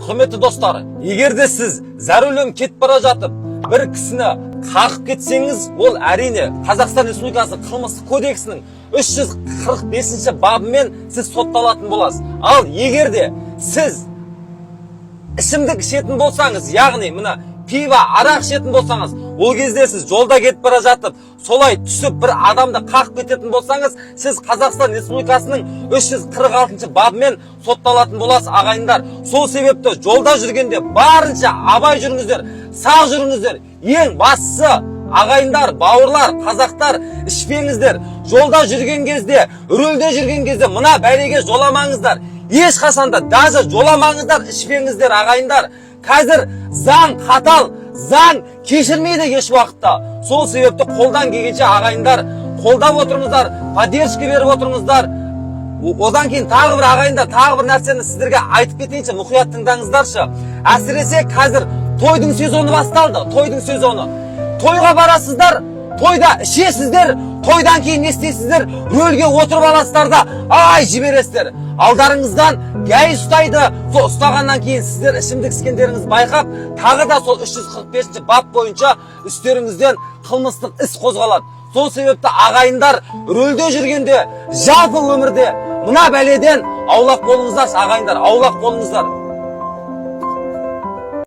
Құрметті достар, егер де сіз за рулем кетіп бара жатып, бір кісіні қағып кетсеңіз, ол, әрине, Қазақстан Республикасы Қылмыстық кодексінің 345 бабымен сіз сотталатын боласыз. Ал егер де сіз ішімдік ішетін болсаңыз, яғни мына пиво, арақ ішетін болсаңыз, ол кезде сіз жолда кетіп бара жатып, солай түсіп бір адамды қағып кететін болсаңыз, сіз Қазақстан Республикасының 346 бабымен сотталатын боласыз, ағайындар. Сол себепті жолда жүргенде барынша абай жүріңіздер, сақ жүріңіздер. Ең бастысы, ағайындар, бауырлар, қазақтар, ішпеңіздер. Жолда жүрген кезде, рөлде жүрген кезде мына бәлеге жоламаңыздар. Ешқашан да даже жоламаңыздар, ішпеңіздер, ағайындар. Қазір заң қатал, заң кешірмейді еш уақытта. Сол себепті қолдан келгенше, ағайындар, қолдап отырыңыздар, поддержка беріп отырыңыздар. Одан кейін тағы бір, ағайындар, тағы бір нәрсені сіздерге айтып кетейінші, мұқият тыңдаңыздаршы. Әсіресе қазір тойдың сезоны басталды, тойдың сезоны. Тойға барасыздар, тойда ішесіздер, тойдан кейін не істейсіздер? Рөлге отырып аласыздар да, ай, жібересіздер. Алдарыңыздан ГАИ ұстайды. Сол ұстағаннан кейін сіздер ішімдік ішкендеріңіз байқап, тағы да сол 345 бап бойынша үстеріңізден қылмыстық іс қозғалады. Сол себепті, ағайындар, рөлде жүргенде, жалпы өмірде мына бәледен аулақ болыңыздаршы, ағайындар, аулақ болыңыздар.